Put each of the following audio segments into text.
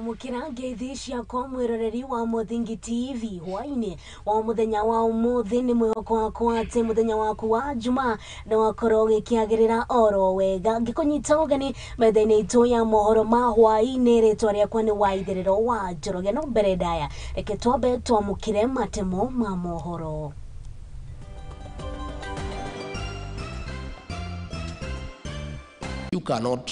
Amũkĩra ngeithi ciakwa mwĩroreri wa Mũthingi TV hwainĩ wa mũthenya wa ũmũthĩ. Nĩ mwĩhoko wakwa atĩ mũthenya waku wa Jumaa nĩ wakorwo ũgĩkĩagĩrĩra oro wega. Ngĩkũnyita ũgeni metha-inĩ itũ ya mohoro ma hwainĩ, rĩtwa rĩakwa nĩ Waitherero wa Njoroge. No mbere ndaya, reke twambe twamũkĩre matemo ma mohoro. You cannot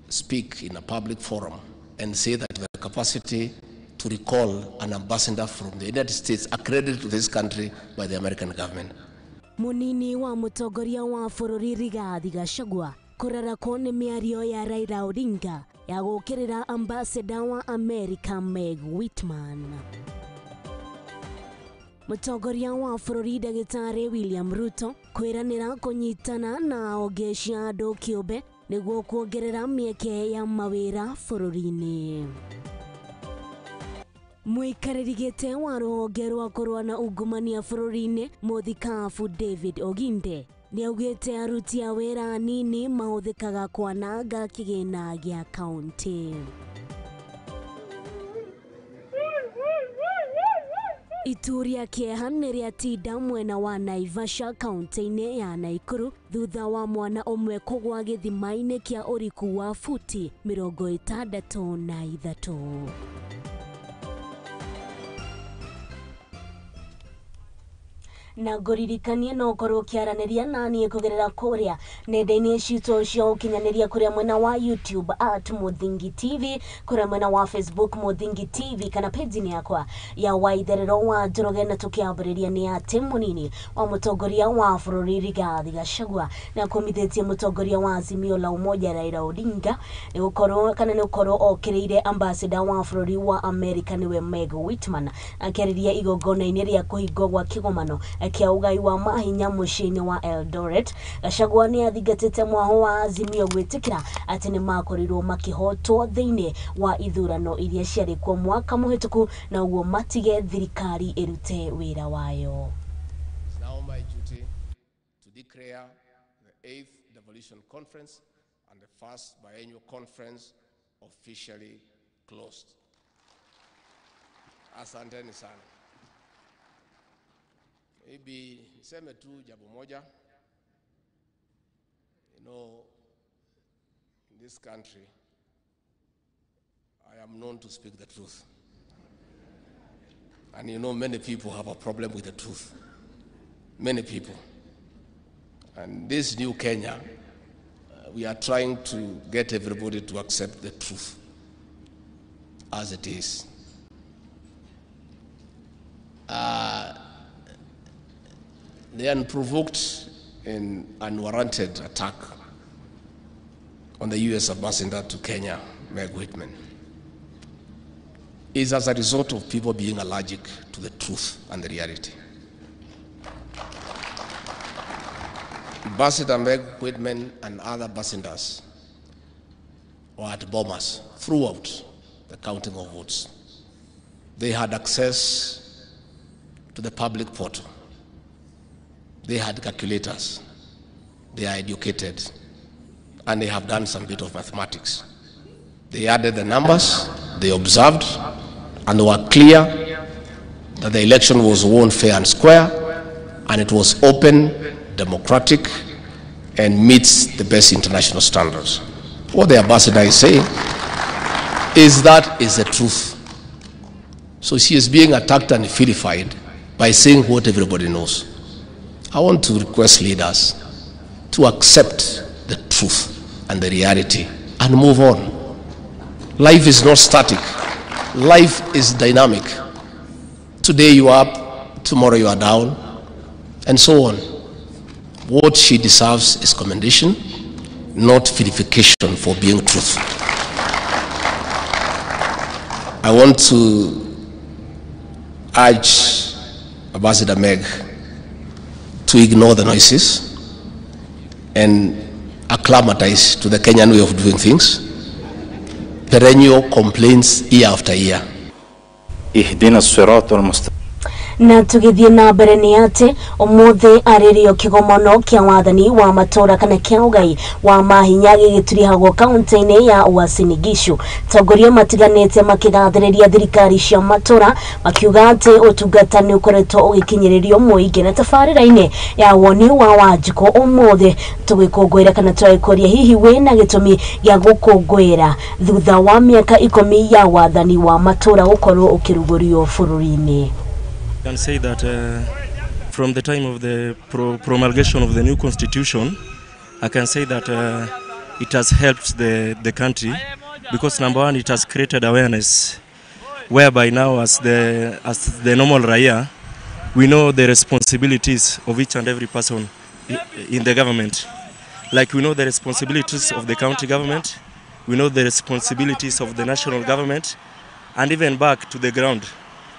speak in a public forum and say that the capacity to recall an ambassador from the United States accredited to this country by the American government. Munini wa mũtongoria wa bũrũri Rigathi Gachagua kũrarakwo nĩ mĩario ya Raila Odinga ya gũũkĩrĩra ambassador wa America Meg Whitman. Mũtongoria wa bũrũri ndagĩtarĩ William Ruto kwĩranĩra kũnyitana na honge cia andũ kĩũmbe nĩguo kuongerera mĩeke ya mawĩra bũrũri-inĩ. Mũikarĩri gĩtĩ wa rũhonge rwa kũrũa na ungumania bũrũri-inĩ mũthikabu David Oginde nĩaugĩte aruti a wĩra anini mahũthĩkaga kwananga kĩgĩna gĩa kaũntĩ. Itu rĩa kĩeha nĩ rĩatinda mwena wa Naivasha kaũntĩ-inĩ ya Naikuru thutha wa mwana ũmwe kũgwa gĩthima-inĩ kĩa ũriku wa futi 63. Na ngũririkanie no ũkorwo ũkĩaranĩria na niĩ kũgerera kũrĩa nenda-inĩ citũ cia ũkinyanĩria, kũrĩa mwena wa YouTube at Mũthingi TV, kũrĩa mwena wa Facebook Mũthingi TV, kana page-inĩ yakwa ya Waitherero wa Njoroge. Na tũkĩambĩrĩria nĩ atĩ mũnini wa mũtongoria wa bũrũri Rigathi Gachagua na kũmithĩtie mũtongoria wa Azimio la Umoja Raila Odinga nĩ gũkorwo kana nĩ gũkorwo okĩrĩire ambassador wa bũrũri wa America nĩwe Meg Whitman, akĩarĩria igongona-inĩ rĩa kũhingwo gwa kĩgomano kĩa ũgai wa mahinya mũciĩ-inĩ wa Eldoret. Gachagua nĩ athingatĩte mwaho wa Azimio gwĩtĩkĩra atĩ nĩ makorirwo makĩhotwo thĩinĩ wa ithurano iria ciarĩ kuo mwaka mũhĩtũku, na ũguo matige thirikari ĩrute wĩra wayo. It's now my duty to declare the 8th Devolution Conference and the first biennial conference officially closed. Asanteni sana. Maybe niseme tu jambo moja. You know, in this country, I am known to speak the truth. And you know, many people have a problem with the truth. Many people. And this new Kenya, we are trying to get everybody to accept the truth as it is. The unprovoked and unwarranted attack on the U.S. ambassador to Kenya, Meg Whitman, is as a result of people being allergic to the truth and the reality. Ambassador Meg Whitman and other ambassadors were at Bomas throughout the counting of votes. They had access to the public portal. They had calculators. They are educated, and they have done some bit of mathematics. They added the numbers, they observed, and they were clear that the election was won fair and square, and it was open, democratic, and meets the best international standards. What the ambassador is saying is that is the truth. So she is being attacked and vilified by saying what everybody knows. I want to request leaders to accept the truth and the reality and move on. Life is not static. Life is dynamic. Today you are up, tomorrow you are down, and so on. What she deserves is commendation, not vilification for being truthful. I want to urge Ambassador Meg to ignore the noises and acclimatize to the Kenyan way of doing things. Perennial complaints year after year. اهدنا الصراط المستقيم. Na tũgĩthiĩ na mbere nĩ atĩ ũmũthĩ arĩrĩo kĩgomano kĩa wathani wa matũra kana kĩa ũgai wa mahinya gĩgĩturihagwo kaunti-inĩ ya Uasin Gishu. Atongoria matiganĩte makĩgathĩrĩria thirikari cia matũra makiuga atĩ ũtungata nĩ ũkoretwo ũgĩkinyĩrĩrio mũingĩ. Na tabarĩra-inĩ ya woni wa Wanjikũ ũmũthĩ tũgĩkũngũĩra kana tũragĩkũria hihi wĩna gĩtũmi gĩa gũkũngũĩra thutha wa mĩaka 10 ya wathani wa matũra gũkorwo ũkĩrugũrio bũrũri-inĩ. I can say that from the time of the promulgation of the new constitution, I can say that it has helped the country because, number one, it has created awareness, whereby now as the normal raia, we know the responsibilities of each and every person in the government. Like, we know the responsibilities of the county government, we know the responsibilities of the national government, and even back to the ground,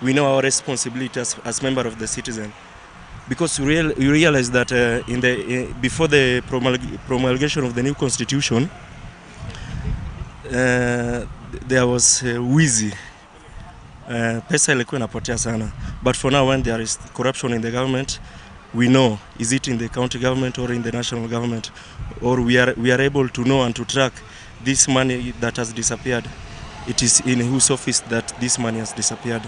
we know our responsibility as member of the citizen. Because you realize that before the promulgation of the new constitution, there was wizi. Pesa ilikuwa inapotea sana. But for now, when there is corruption in the government, we know, is it in the county government or in the national government, or we are able to know and to track this money that has disappeared. It is in whose office that this money has disappeared.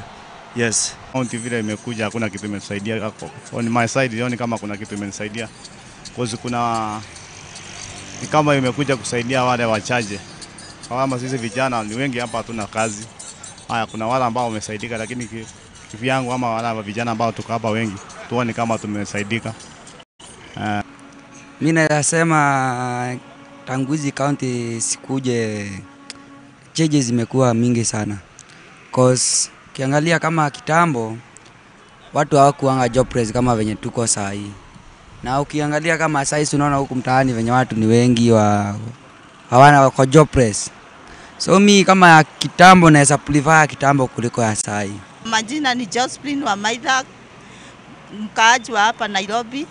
Yes. County vile imekuja hakuna kitu imenisaidia hapo. On my side sioni kama kuna kitu imenisaidia. Cause kuna ni kama imekuja kusaidia wale wachache. Kama sisi vijana ni wengi hapa hatuna kazi. Haya, kuna wale ambao wamesaidika, lakini kivyangu ama wale vijana ambao tuko hapa wengi tuone kama tumesaidika. Mi naweza sema tangu hizi county zikuje, changes zimekuwa mingi sana. 'Cause ukiangalia kama kitambo watu hawakuanga jobless kama venye tuko saa hii. Na ukiangalia kama saa hii unaona huku mtaani venye watu ni wengi wa hawana, wako jobless. So mi kama ya kitambo naweza prefer ya kitambo kuliko ya saa hii. Majina ni Josephine wa Maitha, mkaaji wa hapa Nairobi.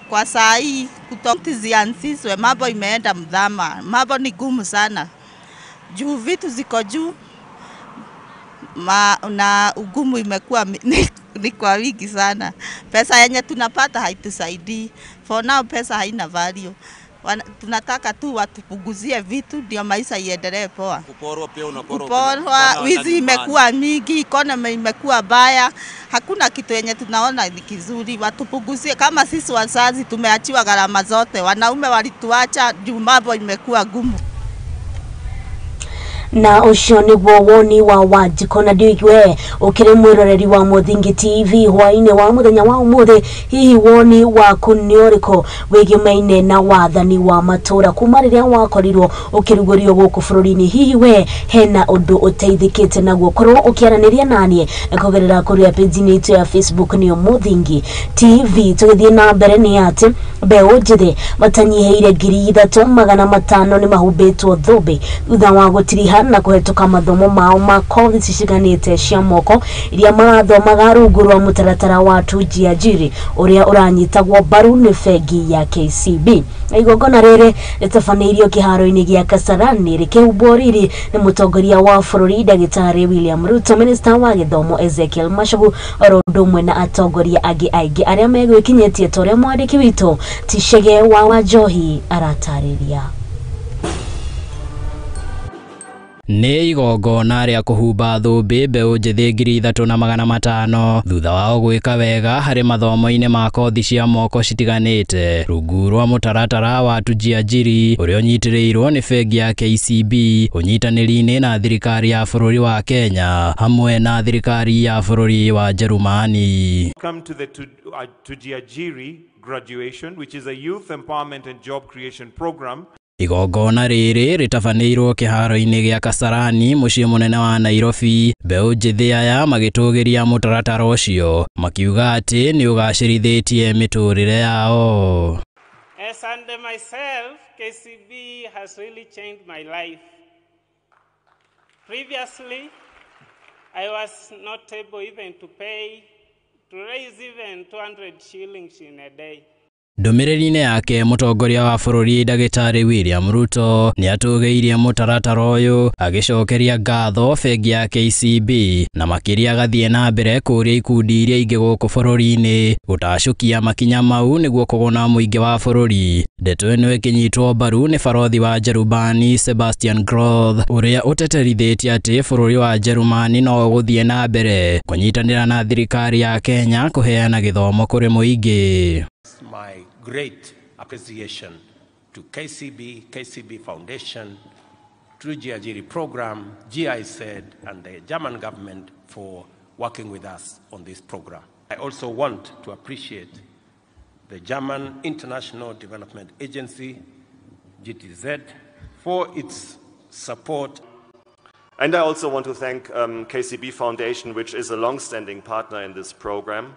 Kwa saa hii kutoka zianzishwe, mambo imeenda mrama, mambo ni gumu sana juu vitu ziko juu na ugumu imekuwa ni kwa wingi sana. Pesa yenye tunapata haitusaidii. For now pesa haina value. Tunataka tu watupunguzie vitu ndio maisha iendelee poa. Kuporwa pia unaporwa. Kuporwa, wizi imekuwa mingi, economy imekuwa baya, hakuna kitu yenye tunaona ni kizuri. Watupunguzie. Kama sisi wazazi tumeachiwa gharama zote, wanaume walituacha juu mambo imekuwa gumu. Na ũcio nĩguo woni wa Wanjikũ. Na ndiũĩ we ũkĩrĩ mwĩroreri wa Mũthingi TV hwaĩ-inĩ wa mũthenya wa ũmũthĩ, hihi woni waku nĩ ũrĩkũ wĩgĩmaine na wathani wa matũra kuma rĩrĩa wakorirwo ũkĩrugũrio gũkũ bũrũri-inĩ? Hihi we hena ũndũ ũteithĩkĩte naguo? Korwo ũkĩaranĩria naniĩ kũgerera kũrĩa page-inĩ itũ ya Facebook, nĩyo Mũthingi TV. Tũgĩthiĩ na mbere nĩ atĩ mbeũ njĩthĩ matanyihĩire 3500 nĩ mahumbĩtwo thũmbĩ thutha wa gũtiriha na kũhetũka mathomo mao ma kothi ciciganĩte cia moko iria marathomaga rungu rwa mũtaratara wa Tujiajiri ũrĩa ũranyitagwo mbaru nĩ bengi ya KCB. Na igongona rĩrĩ rĩtabanĩirio kĩharo-inĩ gĩa Kasarani rĩkĩhumbwo riri nĩ mũtongoria wa bũrũri Ndagĩtarĩ William Ruto, minista wa gĩthomo Ezekiel Machogu, oro ũndũ ũmwe na atongoria angĩ aingĩ arĩa megwĩkinyĩtie, ta ũrĩa mwandĩki witũ Ticege wa Wanjohi aratarĩria. Nĩ igongona rĩa kũhumba thũmbĩ mbeũ njĩthĩ 3500 thutha wao gwĩka wega harĩ mathomo-inĩ ma kothi cia moko citiganĩte rungu rwa mũtaratara wa Tujiajiri ũrĩa ũnyitĩrĩirwo nĩ bengi ya KCB ũnyitanĩri-inĩ na thirikari ya bũrũri wa Kenya hamwe na thirikari ya bũrũri wa Njerumani. Welcome to the Tujiajiri graduation, which is a youth empowerment and job creation program. Igongona rĩrĩ rĩtabanĩirwo kĩharo-inĩ gĩa Kasarani mũciĩ mũnene wa Nairobi, mbeũ njĩthĩ aya magĩtũgĩria mũtaratara ũcio makiuga atĩ nĩ ũgacĩrithĩtie mĩtũrĩre yao. As under myself, KCB has really changed my life. Previously, I was not able even to pay, to raise even 200 shillings in a day. Ndũmĩrĩri-inĩ yake mũtongoria wa bũrũri Ndagĩtarĩ William Ruto nĩatũgĩirie mũtaratara ũyũ agĩcokeria ngatho bengi ya KCB na makĩria agathiĩ na mbere kũũria ikundi iria ingĩ gũkũ bũrũri-inĩ gũtacũkia makinya mau nĩguo kũguna mũingĩ wa bũrũri. Ndeto ĩno ĩkĩnyitwo mbaru nĩ barothi wa Njerumani Sebastian Groth ũrĩa ũteterithĩtie atĩ bũrũri wa Njerumani no ũgũthiĩ na mbere kũnyitanĩra na thirikari ya Kenya kũheana gĩthomo kũrĩ mũingĩ. My great appreciation to KCB, KCB Foundation, Tujiajiri Program, GIZ, and the German government for working with us on this program. I also want to appreciate the German International Development Agency, GTZ, for its support. And I also want to thank KCB Foundation, which is a long-standing partner in this program,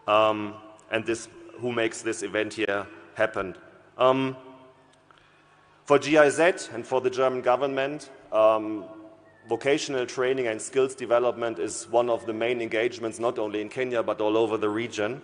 and this who makes this event here happen. For GIZ and for the German government, vocational training and skills development is one of the main engagements, not only in Kenya, but all over the region.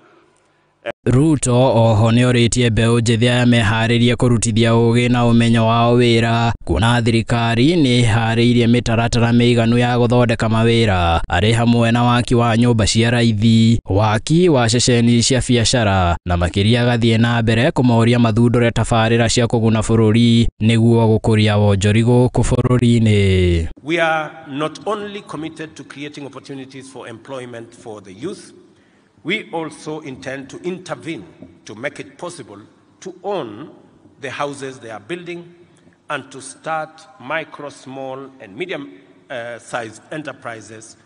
Ruto oho nĩorĩtie mbeũ njĩthĩ aya meharĩrie kũrutithia ũgĩ na ũmenyo wao wĩra kuona thirikari nĩ ĩharĩirie mĩtaratara mĩiganu ya gũthondeka mawĩra arĩ hamwe na waki wa nyũmba cia raithi, waki wa ceceni cia biacara na makĩria agathiĩ na mbere kũmoria mathundũre tabarĩra cia kũguna bũrũri nĩguo gũkũria wonjori gũkũ bũrũri-inĩ. We are not only committed to creating opportunities for employment for the youth, we also intend to intervene to make it possible to own the houses they are building and to start micro, small, and medium-sized enterprises.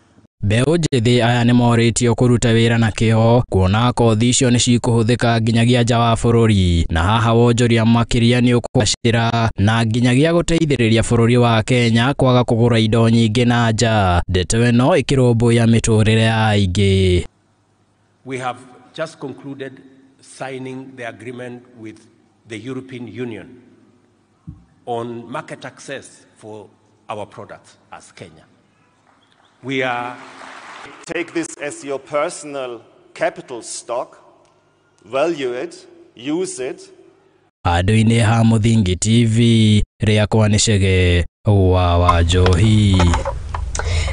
Mbeũ njĩthĩ aya nĩmorĩtio kũruta wĩra na kĩo kuona kothi icio nĩcikũhũthĩka nginyagia nja wa bũrũri na haha wonjoria makĩria nĩ ũkũgacĩra na nginyagia gũteithĩrĩria bũrũri wa Kenya kwaga kũgũra indo nyingĩ na nja. Ndeto ĩno ĩkĩrũmbũiya mĩtũrĩre ya aingĩ. We have just concluded signing the agreement with the European Union on market access for our products as Kenya. We are Take this as your personal capital stock, value it, use it. Handũ-inĩ ha Mũthingi TV, rĩakwa nĩ Chege wa Wanjohi.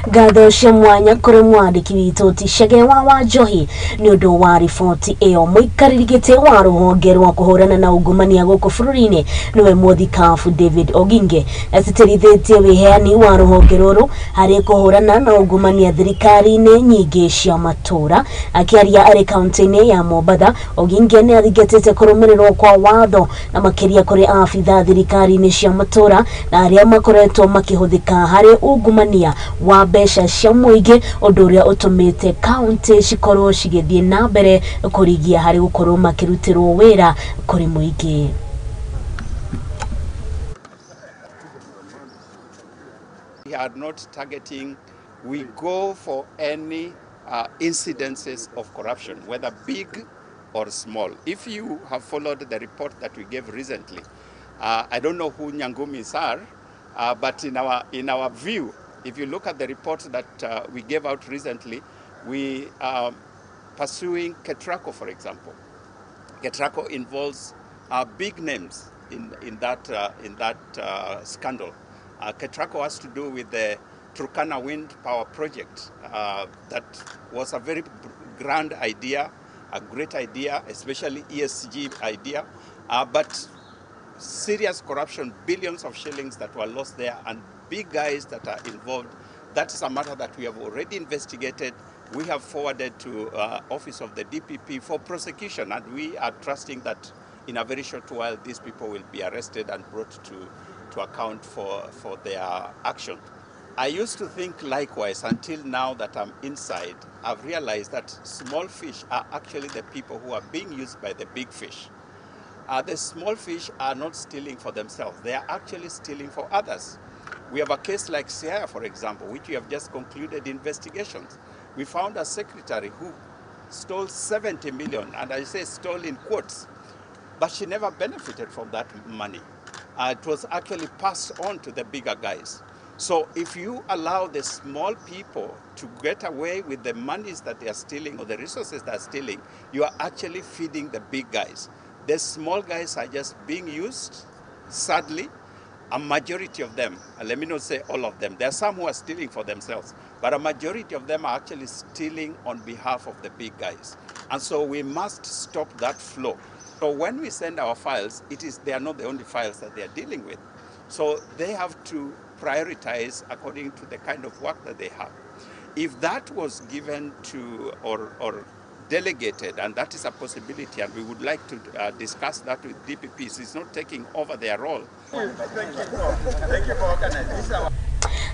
Ngatho cia mwanya kũrĩ mwandĩki witũ ti Chege wa Wanjohi nĩ ũndũ wa riboti ĩyo. Mũikarĩri gĩtĩ wa rũhonge rwa kũhũrana na ungumania gũkũ bũrũri-inĩ nĩwe mũthikabu David Oginge acitĩrithĩtie wĩheani wa rũhonge rũrũ harĩ kũhũrana na ungumania thirikari-inĩ nyingĩ cia matũũra. Akĩaria arĩ kaunti-inĩ ya Mombatha, Oginge nĩ athingatĩte kũrũmĩrĩrwo kwa watho na makĩria kũrĩ abithaa thirikari-inĩ cia matũũra na arĩa makoretwo makĩhũthĩka harĩ ungumania wa mbeca cia mũingĩ, ũndũ ũrĩa ũtũmĩte kaunti cikorwo cigĩthiĩ na mbere kũrigia harĩ gũkorwo makĩrutĩrwo wĩra kũrĩ mũingĩ. We are not targeting, we go for any incidences of corruption, whether big or small. If you have followed the report that we gave recently, I don't know who Nyangumis are, but in our view, if you look at the report that we gave out recently, we are pursuing Ketraco, for example. Ketraco involves big names in that scandal. Ketraco has to do with the Turkana Wind Power Project. That was a very grand idea, a great idea, especially ESG idea, but serious corruption, billions of shillings that were lost there, and big guys that are involved. That is a matter that we have already investigated. We have forwarded to office of the DPP for prosecution, and we are trusting that in a very short while these people will be arrested and brought to account for their action. I used to think likewise until now that I'm inside. I've realized that small fish are actually the people who are being used by the big fish. The small fish are not stealing for themselves. They are actually stealing for others. We have a case like Siaya, for example, which we have just concluded investigations. We found a secretary who stole 70 million, and I say stole in quotes, but she never benefited from that money. It was actually passed on to the bigger guys. So if you allow the small people to get away with the monies that they are stealing or the resources they are stealing, you are actually feeding the big guys. The small guys are just being used, sadly. A majority of them, let me not say all of them, there are some who are stealing for themselves, but a majority of them are actually stealing on behalf of the big guys. And so we must stop that flow. So when we send our files, they are not the only files that they are dealing with. So they have to prioritize according to the kind of work that they have. If that was given to or delegated, and that is a possibility, and we would like to discuss that with DPPs. It's not taking over their role. Thank you for organizing.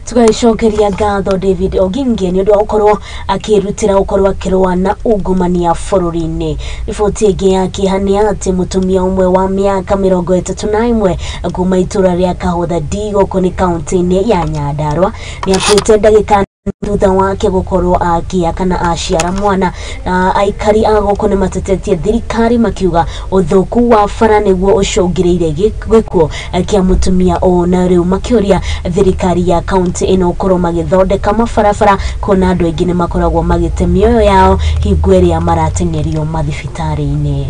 Tugacokeria ngatho David Oginge ni undu wa gukorwo akirutira gukorwo akirũa na ungumania bũrũri-inĩ. Riboti ĩngĩ ya kĩeha nĩ atĩ mũtumia ũmwe wa mĩaka 31 kuma itũra rĩa Kahũtha D gũkũ nĩ kaunti-inĩ ya Nyandarua nĩ akuĩte ndagĩka thutha wake gukorwo akia kana aciara mwana. Na aikari a gũkũ nĩ matetetie thirikari makiuga ũthũku wa bara nĩguo ũcũngĩrĩirie gĩkuũ kĩa mũtumia ũyũ, na rĩu makĩũria thirikari ya kaunti ĩno gũkorwo magĩthondeka mabarabara kuona andũ aingĩ nĩ makoragwo magĩte mĩoyo yao hingo ĩrĩa marateng'erio mathibitarĩ-inĩ.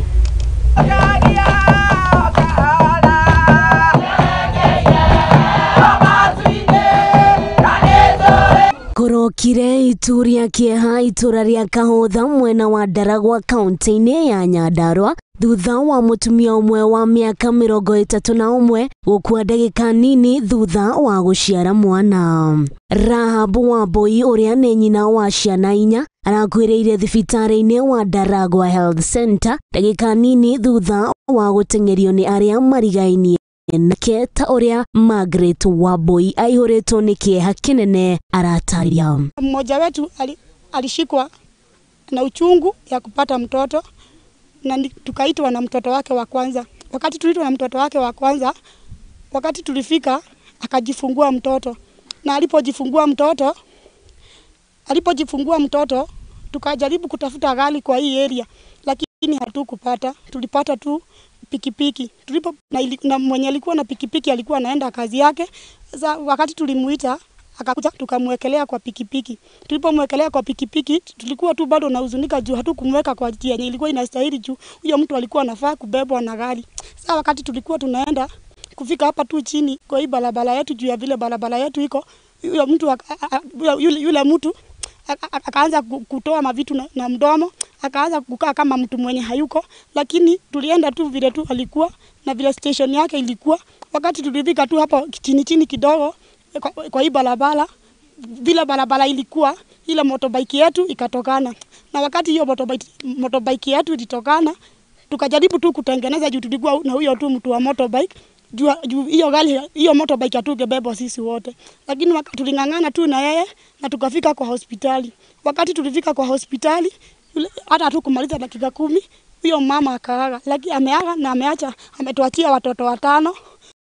Kũrokire itu rĩa kĩeha itũra rĩa Kahũtha mwena wa Ndaragwa kaunti-inĩ ya Nyandarua thutha wa mũtumia ũmwe wa mĩaka 31 gũkua ndagĩka nini thutha wa gũciara mwana. Rahabu Wambui ũrĩa nĩ nyina wa ciana 4 arakuĩrĩire thibitarĩ-inĩ wa Ndaragwa Health Center ndagĩka nini thutha wa gũteng'erio nĩ arĩa marigainie nake ta ũrĩa Margaret Wambui aihũrĩtwo nĩ kĩeha kĩnene aratarĩria. Mmoja wetu alishikwa na uchungu ya kupata mtoto na tukaitwa na mtoto wake wa kwanza. Wakati tuliitwa na mtoto wake wa kwanza, wakati tulifika akajifungua mtoto. Na alipojifungua mtoto tukajaribu kutafuta gari kwa hii area, lakini hatukupata. Tulipata tu pikipiki. Tulipo na mwenye alikuwa na pikipiki alikuwa anaenda kazi yake. Sasa wakati tulimuita akakuja, tukamwekelea kwa pikipiki. Tulipomwekelea kwa pikipiki tulikuwa tu bado nahuzunika juu hatukumweka kwa njia yenye ilikuwa inastahili, juu huyo mtu alikuwa anafaa kubebwa na gari. Sasa wakati tulikuwa tunaenda kufika hapa tu chini kwa hii barabara yetu, juu ya vile barabara yetu iko, yule mtu yule mtu akaanza kutoa mavitu na mdomo, akaanza kukaa kama mtu mwenye hayuko. Lakini tulienda tu vile tu alikuwa na vile station yake ilikuwa. Wakati tulifika tu hapo chini chini kidogo kwa hii barabara, vile barabara ilikuwa, ile motorbike yetu ikatokana. Na wakati hiyo motorbike yetu ilitokana, tukajaribu tu kutengeneza juu tulikuwa na huyo tu mtu wa motorbike. Juu hiyo gari, hiyo motorbike hatungebebwa sisi wote. Lakini tuling'ang'ana tu na yeye na tukafika kwa hospitali. Wakati tulifika kwa hospitali, hata hatukumaliza dakika 10, huyo mama akaaga. Lakini ameaga na ameacha, ametuachia watoto 5.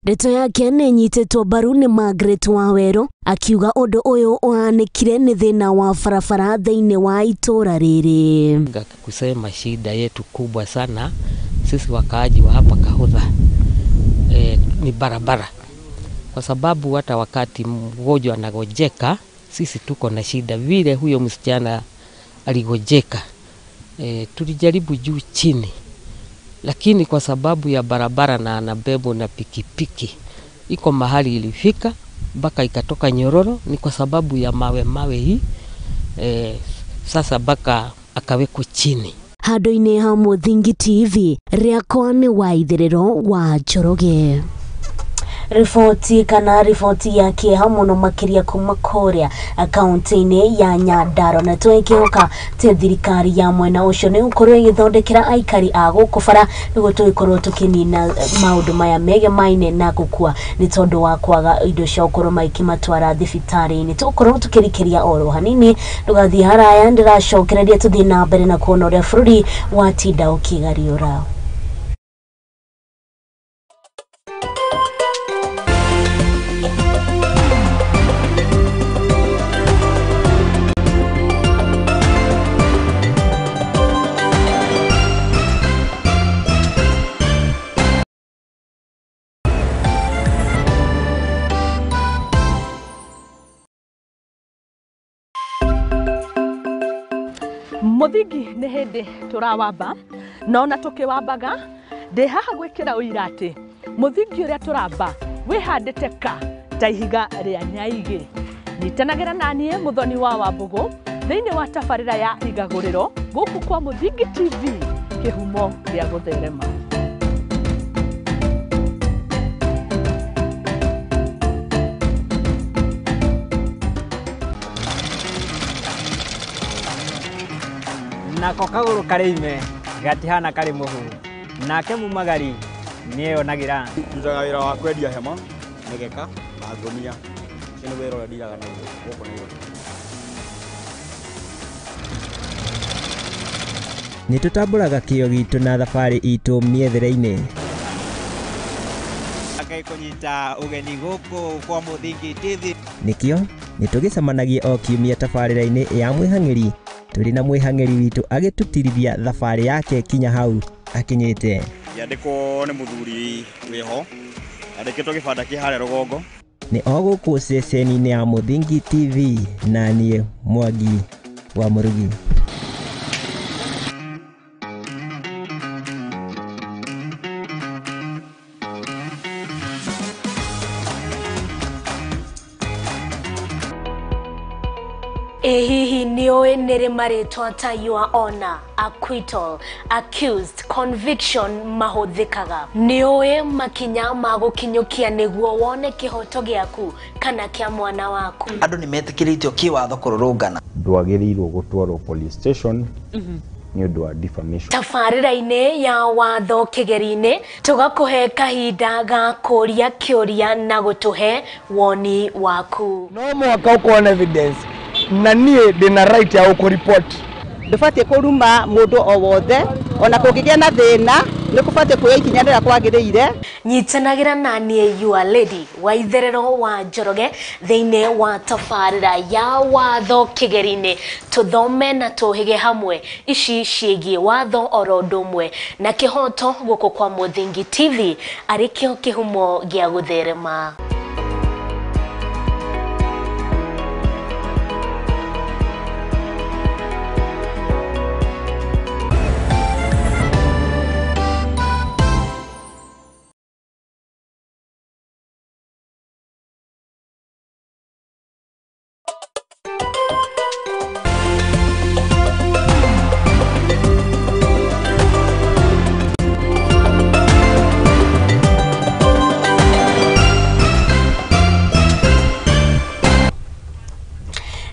Ndeto yake nĩ ĩnyitĩtwo mbaru nĩ Margaret Waweru akiuga ũndũ ũyũ ũhanĩkire nĩ thĩna wa barabara thĩinĩ wa itũra rĩrĩ. Kusema shida yetu kubwa sana sisi wakaaji wa hapa Kahũtha ni barabara, kwa sababu hata wakati mgonjwa anagojeka sisi tuko na shida. Vile huyo msichana aligojeka, tulijaribu juu chini, lakini kwa sababu ya barabara na anabebwa na pikipiki, iko mahali ilifika mpaka ikatoka nyororo, ni kwa sababu ya mawe hii. Sasa mpaka akawekwa chini. Handũ-inĩ ha Mũthingi TV, rĩakwa nĩ Waithĩrĩro wa Njoroge. Riboti kana riboti ya kĩeha mũno makĩria kuma kũrĩa kaunti-inĩ ya Nyandarua, na twĩkĩhoka atĩ thirikari ya mwena ũcio nĩ gũkorwo ĩgĩthondekera aikari a gũkũ bara nĩguo tũgĩkorwo tũkĩnina maũndũ maya megemaine na gũkua nĩ tondũ wa kwaga indo cia gũkorwo magĩkĩmatwara thibitarĩ-inĩ. Tũgũkorwo tũkĩrikĩria oro hanini, ndũgathiĩ haraya, ndĩracokereria tũthiĩ na mbere na kuona ũrĩa bũrũri watinda ũkĩgariũra. Mũthingi nĩ hĩndĩ tũrawamba, no na tũkĩwambaga Ndĩ haha gwĩkĩra ũira atĩ mũthingi ũrĩa tũramba wĩhandĩte ka ta ihiga rĩa nyaigĩ. Nyitanagĩra na niĩ Muthoni wa Wambũgũ thĩinĩ wa tabarĩra ya Igagũrĩro gũkũ kwa Mũthingi TV, kĩhumo gĩa gũtherema. Nako kagũrũ karĩ ime gatihana karĩ mũhu, nake mumagari nĩeyonagĩra. Ndutaga wĩra wa kwendia hema, mĩgeka na ngũnia. Ũcio nĩ wĩra ũrĩa ndiraga naguo gũkũ Nairobi. Nĩ tũtambũraga kĩo gitũ na thabarĩ itũ mĩethere-inĩ. Ngai kũnyita ũgeni gũkũ kwa Mũthingi TV. Nĩkĩo nĩ tũgĩcemanagia o kiumia tabarĩra-inĩ ya mwĩhang'ĩri tũrĩ na mwĩhang'ĩri witũ agĩtũtirithia thabarĩ yake kinya hau akinyĩte. Yandĩkwo nĩ mũthuri wĩho, andĩkĩtwo gĩbanda kĩ harĩa rũgongo. Nĩ o gũkũ ceceni-inĩ ya Mũthingi TV na niĩ Mwangi wa Mũrugi. Ĩ hihi nĩũĩ nĩrĩ marĩtwa ta your honor, acquittal, accused, conviction mahũthĩkaga? Nĩũĩ makinya ma gũkinyũkia nĩguo wone kĩhoto gĩaku kana kĩa mwana waku? Andũ nĩ metĩkĩrĩtio kĩwatho kũrũrũngana. Ndwagĩrĩirwo gũtwarwo police station nĩ ũndũ wa defamation. Tabarĩra-inĩ ya watho kĩgeri-inĩ tũgakũhe kahinda ga kũria kĩũria na gũtũhe woni waku. No mũhaka ũkorwo na evidence na niĩ ndĩna right ya gũkũripoti. Ndũbatiĩ kũruma mũndũ o wothe, ona kũngĩgĩa na thĩna nĩ kũbatiĩ kuoya ikinya rĩrĩa kwagĩrĩire. Nyitanagĩra na niĩ your lady wa itherero wa Njoroge thĩinĩ wa tabarĩra ya watho kĩgeri-inĩ, tũthome na tũhĩge hamwe ici ciĩgiĩ watho oro ũndũ ũmwe na kĩhoto gũkũ kwa Mũthingi TV arĩ kĩo kĩhumo gĩa gũtherema.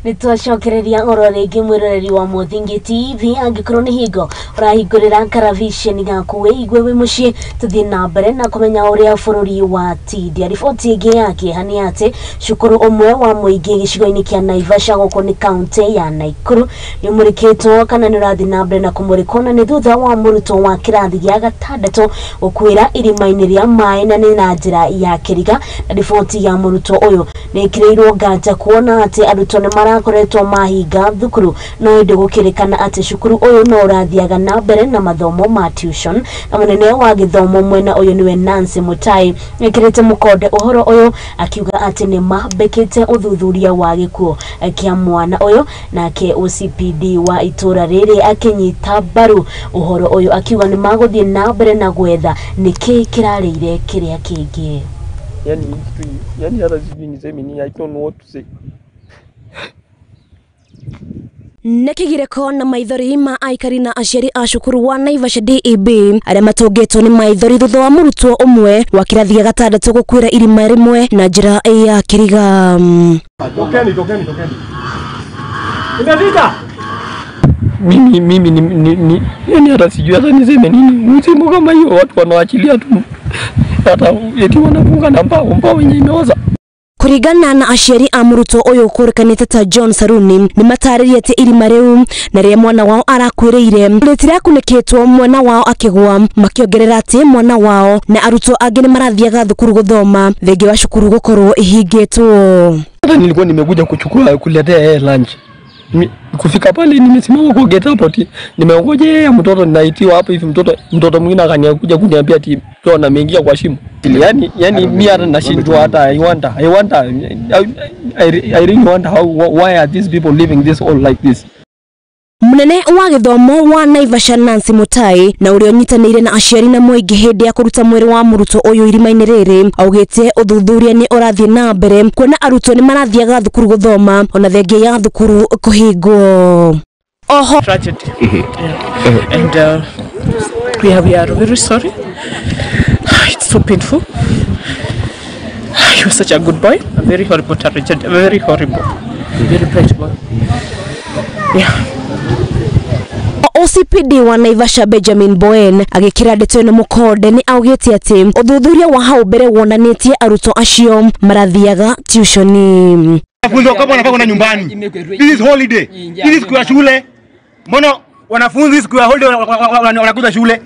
Nĩtwacokereria oro rĩngĩ mwĩroreri wa Mũthingi TV, angĩkorwo nĩ hingo ũrahingũrĩra karaviceni gaku wĩigue wĩ mũciĩ, tũthiĩ na mbere na kũmenya ũrĩa bũrũri wa tindia. Riboti ĩngĩ ya kĩeha nĩ atĩ cukuru ũmwe wa mũingĩ gĩcigo-inĩ kĩa Naivasha gũkũ nĩ kaũntĩ ya Naikuru nĩ ũmũrĩkĩtwo kana nĩ ũrathiĩ na mbere na kũmũrĩkwo, na nĩ thutha wa mũrutwo wa kĩrathi gĩa gatandatũ gũkuĩra irima-inĩ rĩa maĩ na nĩ na njĩra ya kĩriga. Na riboti ya mũrutwo ũyũ nĩ ĩkĩrĩirwo nganja kuona atĩ arutwo nĩ marakoretwo mahinga thukuru, no ĩndĩ gũkĩrĩkana atĩ cukuru ũyũ no ũrathiaga na mbere na mathomo ma tuition. Na mũnene wa gĩthomo mwena ũyũ nĩwe Nancy Mutai ekĩrĩte mũkonde ũhoro ũyũ akiuga atĩ nĩ mambĩkĩte ũthuthuria wa gĩkuũ kĩa mwana ũyũ. Nake OCPD wa itũra rĩrĩ akĩnyita mbaru ũhoro ũyũ akiuga nĩ magũthiĩ na mbere na gwetha nĩkĩ kĩrarĩire kĩrĩa kĩngĩ. Yani hata sijui niseme nini, I don't know what to say. Nĩ kĩgirĩko na maithori ma aikari na aciari a cukuru wa Naivasha DEB arĩa matũngĩtwo nĩ maithori thutha wa mũrutwo ũmwe wa kĩrathi gĩa gatandatũ gũkuĩra irima rĩmwe na njĩra ya kĩriga. Tokeni, tokeni, tokeni. Imefika. Mimi ni yani hata sijui hata niseme nini. Msimu kama hiyo watu wanaachilia tu. Hata eti wanafunga na mbao yenye imeoza. Kũringana na aciari a mũrutwo ũyũ kũrĩkanĩte ta John Saruni nĩ matarĩrie atĩ irima rĩu na rĩrĩa mwana wao arakuĩrĩire rĩtirakunĩkĩtwo mwana wao akĩgwa, makĩongerera atĩ mwana wao na arutwo angĩ nĩ marathiaga thukuru gũthoma thengia wa cukuru gũkorwo ihingĩtwo. Hata nilikuwa nimekuja kuchukua kuletea yeye lunch. Kufika pale nimesimama kwa gate hapo ati nimeongojea mtoto, ninaitiwa hapo hivi, mtoto mwingine akaniakuja kuniambia ati John ameingia kwa shimo. Yani mimi hata nashindwa, hata I really wonder how, why are these people living this all like this. Munene wa gĩthomo wa Naivasha Nancy Mutai na ũrĩa ũnyitanĩire na aciari na mũingĩ hĩndĩ ya kũruta mwĩrĩ wa mũrutwo ũyũ irima-inĩ rĩrĩ augĩte ũthuthuria nĩ ũrathiĩ na mbere kuona arutwo nĩ marathiaga thukuru gũthoma ona thengia ya thukuru kũhingwo. Oho tragedy. Yeah. And we are very sorry. It's so painful. He was such a good boy, a very horrible tragedy, very horrible, very bright boy. Yeah. OCPD wa Naivasha Benjamin Boen agĩkĩra ndeto ĩno mũkonde nĩ augĩte atĩ ũthuthuria wa hau mbere wonanĩtie arutwo acio marathiaga tuition. Wanafunzi kama wanafaa kwenda nyumbani. This is holiday. This is siku ya shule. Mbona wanafunzi siku ya holiday wanakuja shule?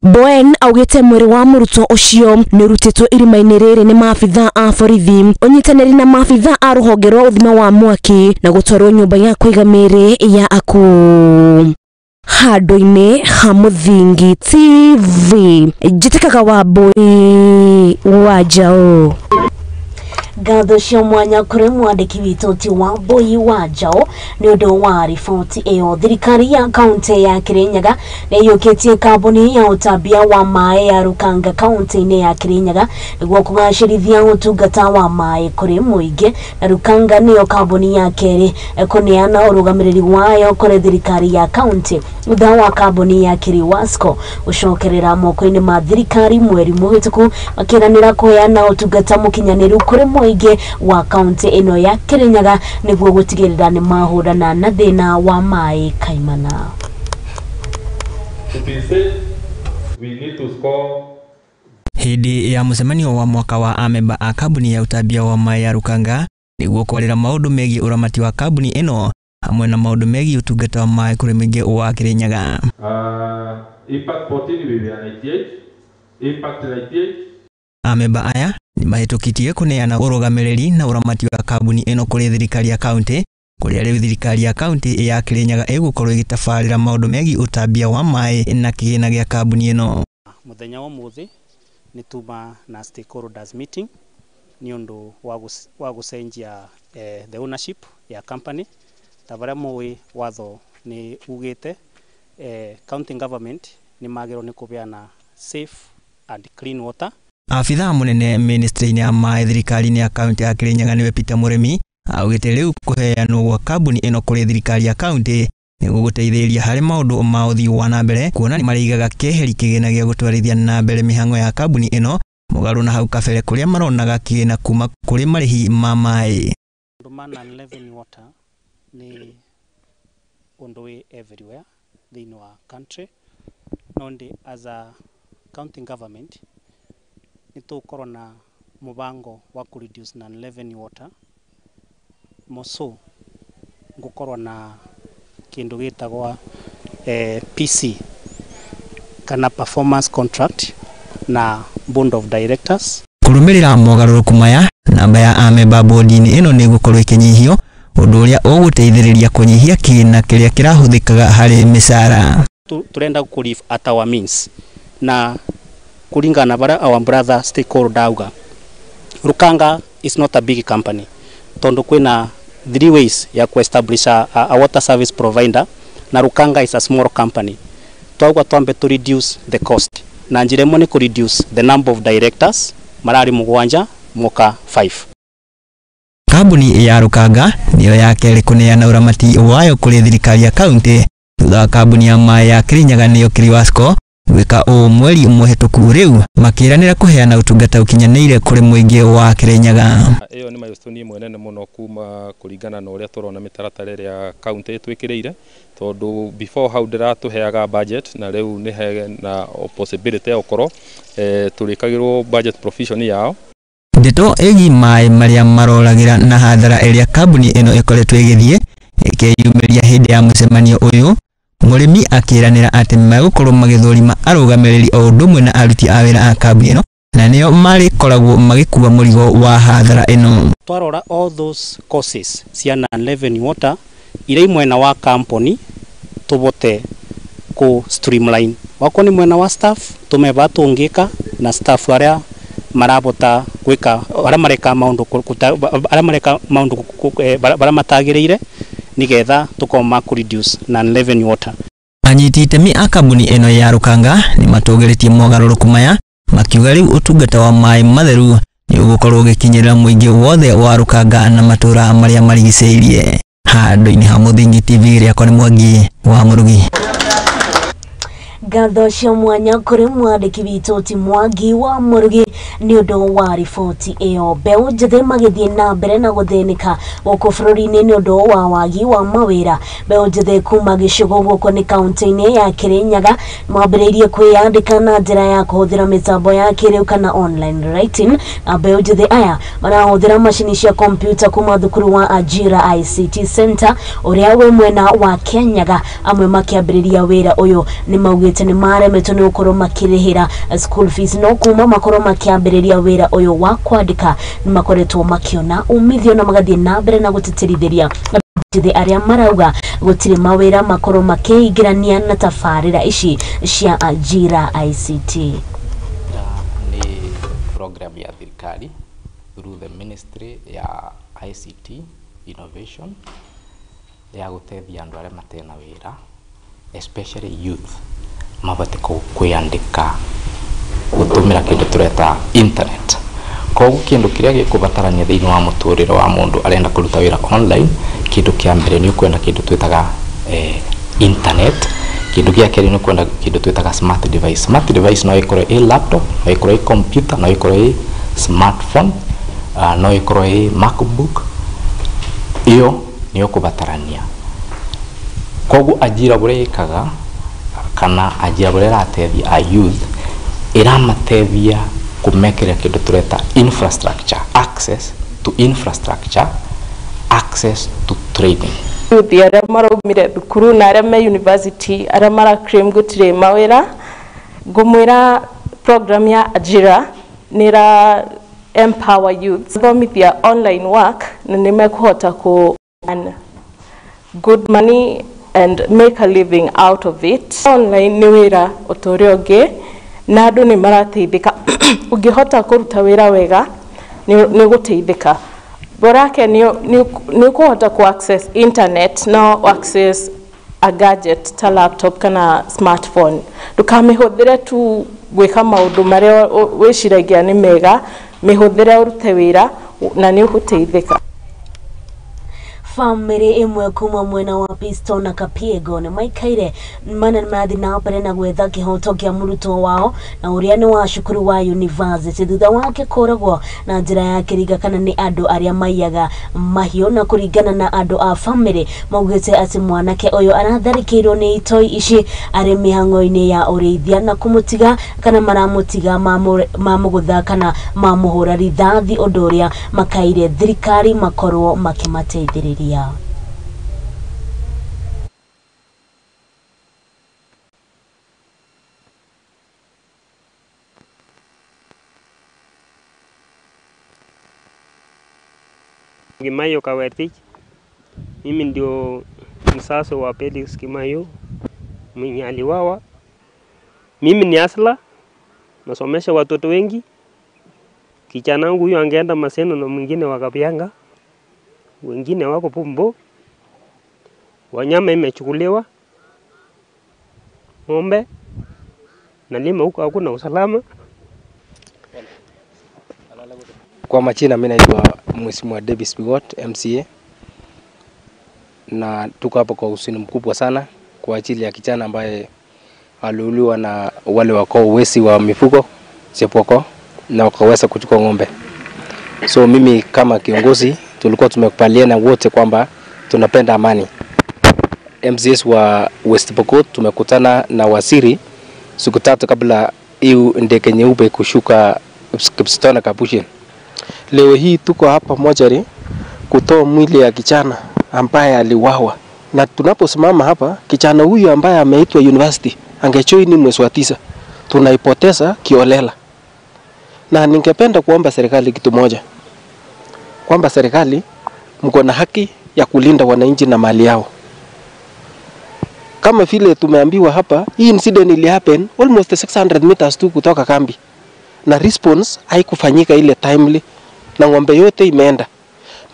Boen augĩte mwĩrĩ wa mũrutwo ũcio nĩ ũrutĩtwo irima-inĩ rĩrĩ nĩ maabithaa a borithi ũnyitanĩri na maabithaa a rũhonge rwa ũthima wa mwaki na gũtwarwo nyũmba ya kũiga mĩĩrĩ ya akuũ. Handũ-inĩ ha Mũthingi TV, njĩtĩkaga Wambui wa Njaũ. Ngatho cia mwanya kũrĩ mwandĩki witũ ti Wambui wa Njaũ nĩ ũndũ wa riboti ĩyo. Thirikari ya kaunti ya Kirinyaga nĩ ĩiyũkĩtie kambuni ya ũtambia wa maĩ ya Rukanga kaunti-inĩ ya Kirinyaga nĩguo kũgacĩrithia ũtungata wa maĩ kũrĩ mũingĩ, na Rukanga nĩyo kambuni ya kerĩ kũneana ũrũgamĩrĩri wayo kũrĩ thirikari ya kaunti thutha wa kambuni ya Kiriwasco gũcokerera moko-inĩ ma thirikari mweri mũhĩtũku makĩranĩra kũheana ũtungata mũkinyanĩru kũrĩ mũingĩ wa kaunti ĩno ya Kirinyaga nĩguo gũtigĩrĩra nĩ mahũrana na thĩna wa maĩ kaimana. Hĩndĩ ya mũcemanio wa mwaka wa amemba a kambuni ya ũtambia wa maĩ ya Rukanga nĩguo kwarĩra maũndũ megiĩ ũramati wa kambuni ĩno hamwe na maũndũ megiĩ ũtungata wa maĩ kũrĩ mũingĩ wa Kirinyaga. Impact 14 will be 98, impact 98. Amemba aya nĩ mahĩtũkĩtie kũneana ũrũgamĩrĩri na ũramati wa kambuni ĩno kũrĩ thirikari ya kaunti, kũrĩa rĩu thirikari ya kaunti ya Kirinyaga ĩgũkorwo ĩgĩtabarĩra maũndũ megiĩ ũtambia wa maĩ na kĩgĩna gĩa kambuni ĩno. Mũthenya wa ũmũthĩ nĩ tuma na stakeholders meeting nĩ ũndũ wa gũcenjia the ownership ya company. Ta barĩa mũĩ watho nĩ ugĩte county government nĩ magĩrĩirwo nĩ kũbeana safe and clean water. Abithaa mũnene ministry-inĩ ya maĩ thirikari-inĩ ya kaunti ya Kirinyaga nĩwe Peter Mũrĩmi augĩte rĩu kũheanwo gwa kambuni ĩno kũrĩ thirikari ya kaunti nĩguo gũteithĩrĩria harĩ maũndũ ma ũthii wa na mbere, kuona marĩigaga keheri kĩgĩna gĩa gũtwarithia na mbere mĩhang'o ya kambuni ĩno mũgarũ na hau kabere kũrĩa maronaga kĩgĩna kuma kũrĩ marĩhi ma maĩ. Ũndũ ma non-revenue water nĩ ũndũ wĩ everywhere thĩinĩ wa country, no ndĩ as a county government nĩ tũgũkorwo na mũbango wa kũ reduce non-revenue water moso ngũkorwo na kĩndũ gĩtagwo PC kana performance contract na board of directors. Kũrũmĩrĩra mogarũrũku maya, namba ya amemba bodi-inĩ ĩno nĩ ĩgũkorwo ĩkĩnyihio, ũndũ ũrĩa ũgũteithĩrĩria kũnyihia kĩgĩna kĩrĩa kĩrahũthĩkaga harĩ mĩcara. Turenda kũ live at our means na kulingana na bara our brother stakeholder auga Rukanga is not a big company tondu kwina 3 ways ya ku establish a water service provider na Rukanga is a small company. Twauga twambe to reduce the cost na njira imwe ni ku reduce the number of directors marari mugwanja moka 5. Kambuni ya Rukanga niyo ya kerĩ kũneana ũramati wayo kũrĩ thirikari ya kaunti thutha wa kambuni ya maĩ ya Kirinyaga nĩyo Kiriwasco gwĩka ũũ mweri mũhĩtũku, rĩu makĩranĩra kũheana ũtungata ũkinyanĩire kũrĩ mũingĩ wa Kirinyaga. Ĩyo nĩ milestone ĩmwe nene mũno kuma kũringana na ũrĩa tũrona mĩtaratara ĩrĩa kaunti ĩtwĩkĩrĩire, tondũ before hau ndĩratũheaga budget na rĩu nĩ he na possibility ya gũkorwo tũrĩkagĩrwo budget provision yao. Ndeto ĩgiĩ maĩ marĩa maroragĩra na hathara ĩrĩa kambuni ĩno ĩkoretwo ĩgĩthiĩ ĩkĩyumĩria hĩndĩ ya mũcemanio ũyũ, Mũrĩmi akĩranĩra atĩ megũkorwo magĩthũrima arũgamĩrĩri o ũndũ ũmwe na aruti a wĩra a kambuni ĩno na nĩo marĩkoragwo magĩkua mũrigo wa hathara ĩno. Twarora all those causes cia non-revenue water iria mwena wa company tubote ku streamline wako ni mwena wa staff tumeba tungika na staff aria marabota gwika aria mareka maundu aria mareka maundu baria matagiriire nigetha tukoma ku reduce non revenue water. Anyiti itemi a kambuni ĩno ya Rukanga nĩ matũgĩrĩtie mogarũrũku maya makiuga rĩu ũtungata wa maĩ matheru nĩ ũgũkorwo ũgĩkinyĩra mũingĩ wothe wa Rukanga na matũra marĩa marigicĩirie. Handũ-inĩ ha Mũthingi TV rĩakwa nĩ Mwangi wa Mũrugi. Ngatho cia mwanya kũrĩ mwandĩki witũ ti Mwangi wa Mũrugi nĩ ũndũ wa riboti ĩyo. Mbeũ njĩthĩ magĩthiĩ na mbere na gũthĩnĩka gũkũ bũrũri-inĩ nĩ ũndũ wa wagi wa mawĩra. Mbeũ njĩthĩ kuma gĩcigo gũkũ nĩ kaunti-inĩ ya Kirinyaga mambĩrĩirie kwĩyandĩka na njĩra ya kũhũthĩra mĩtambo ya kĩrĩu kana online writing, na mbeũ njĩthĩ aya marahũthĩra macini cia kompyuta kuma thukuru wa Ajira ICT Center ũrĩa wĩ mwena wa Kianyaga. Amwe makĩambĩrĩria wĩra ũyũ nĩ maugĩte nĩ maremetwo nĩ gũkorwo makĩrĩhĩra school fees, no kuma makorwo makĩambĩrĩria wĩra ũyũ wa kwandĩka nĩ makoretwo makĩona umithio na magathiĩ na mbere na gũtĩtĩrithĩria njĩthĩ arĩa marauga gũtirĩ mawĩra makorwo makĩingĩrania na tabarĩra ici cia Ajira ICT. Nĩ program ya thirikari through the ministry ya ICT innovation ya gũteithia andũ arĩa matena wĩra especially youth mabote kwĩyandĩka gũtũmĩra kĩndũ tũreta internet. Koguo kĩndũ kĩrĩa gĩkũbatarania thĩinĩ wa mũtũrĩre wa mũndũ arenda kũruta wĩra online, kĩndũ kĩa mbere nĩ ũkwenda kĩndũ twĩtaga internet. Kĩndũ gĩa kerĩ nĩ ũkwenda kĩndũ twĩtaga smart device. Smart device no ĩkorwo ĩ laptop, no ĩkorwo ĩ computer, no ĩkorwo ĩ smartphone, no ĩkorwo ĩ MacBook. Iyo nĩ ũkũbatarania. Koguo Ajira ũrĩa ĩkaga kana Ajira ũrĩa ĩrateithia a youth ĩramateithia kũmekĩra kĩndũ tũreta infrastructure, access to infrastructure, access to training. Youth arĩa maraumire thukuru na arĩa me university arĩa mara claim gũtirĩ mawĩra, ngũmwĩra program ya Ajira nĩ ĩra empower youth thomithia online work na nĩ mekũhota ku earn good money and make a living out of it. Online nĩ wĩra o ta ũrĩa ũngĩ na andũ nĩ marateithĩka. Ũngĩhota kũruta wĩra wega nĩ ũgũteithĩka. Borake nĩ ũkũhota ku access internet no access a gadget ta laptop kana smartphone. Ndũkamĩhũthĩre tu gwĩka maũndũ marĩa wĩciragia nĩ mega, mĩhũthĩre ũrute wĩra na nĩ ũgũteithĩka. Famĩlĩ ĩmwe kuma mwena wa Pisto na Kapiego nĩ maikaire mana marathiĩ na mbere na gwetha kĩhoto kĩa mũrutwo wao na ũrĩa nĩ wa cukuru wa university thutha wake kũragwo na njĩra ya kĩringa kana nĩ andũ arĩa maiyaga mahiũ. Na kũringana na andũ a famĩlĩ maugĩte atĩ mwanake ũyũ aratharĩkĩirwo nĩ itoi ici arĩ mĩhang'o-inĩ ya ũrĩithia na kũmũtiga kana maramũtiga mamũgũtha kana mamũhũra rithathi, ũndũ ũrĩa makaire thirikari makorwo makĩmateithĩrĩria. Kimayo Kawetich, mimi ndio msasa wa Felix Kimayo mwenye aliwawa. Mimi ni asla, nasomesha watoto wengi. Kijana wangu huyo angeenda Maseno na mwingine wakapianga, wengine wako Pumbo. Wanyama imechukuliwa, ng'ombe na lima huko hakuna usalama. Kwa majina mimi naitwa Mheshimiwa Davis Bigot, MCA, na tuko hapa kwa huzuni mkubwa sana kwa ajili ya kijana ambaye aliuliwa na wale wako wesi wa mifugo Chepoko na wakaweza kuchukua ng'ombe. So mimi kama kiongozi tulikuwa tumekubaliana wote kwamba tunapenda amani. MCS wa West Pokot tumekutana na waziri siku tatu kabla hiyo ndege nyeupe kushuka Kipsitona Kapushin. Leo hii tuko hapa mochari kutoa mwili ya kijana ambaye aliuawa. Na tunaposimama hapa, kijana huyu ambaye ameitwa university angejoin mwezi wa 9, tunaipoteza kiolela. Na ningependa kuomba serikali kitu moja, kwamba serikali mko na haki ya kulinda wananchi na mali yao. Kama vile tumeambiwa hapa, hii incident ili happen almost 600 meters tu kutoka kambi. na response haikufanyika ile timely na ng'ombe yote imeenda.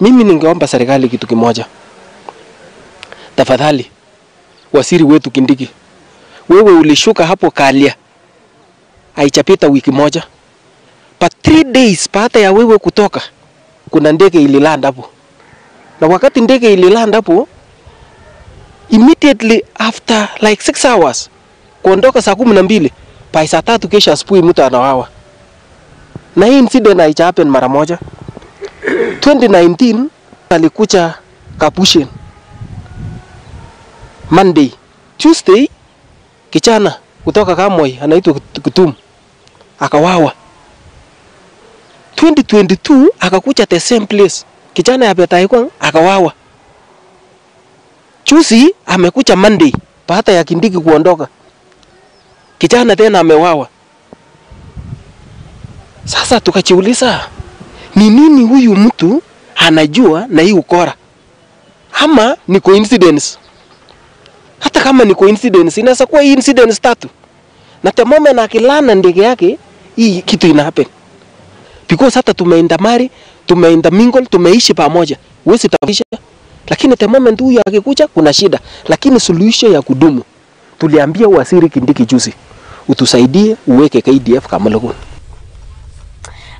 Mimi ningeomba serikali kitu kimoja. Tafadhali waziri wetu Kindiki, wewe ulishuka hapo Kalia, haichapita wiki moja, but 3 days baada ya wewe kutoka, kuna ndege ililanda hapo. Na wakati ndege ililanda hapo, immediately after like 6 hours, kuondoka saa 12, by saa 3 kesho asubuhi mtu anawawa. Na hii incident haicha happen mara moja. 2019 alikuja Kapushin Monday, Tuesday kijana kutoka Kamoi anaitwa Kutum akawawa. 2022 akakuja the same place, kijana ya Betaikwang akawawa. Juzi amekuja Monday baada ya Kindiki kuondoka, kijana tena amewawa. Sasa tukajiuliza, ni nini huyu mtu anajua na hii ukora? Ama ni coincidence? Hata kama ni coincidence, inaweza kuwa hii incidence 3. Na the moment akilana ndege yake, hii kitu ina happen. Because hata tumeenda tumeenda mingle, tumeishi pamoja, huwezi tafisha. Lakini the moment huyu akikuja kuna shida. Lakini solution ya kudumu, tuliambia waziri Kindiki juzi, utusaidie uweke KDF Kamulukun.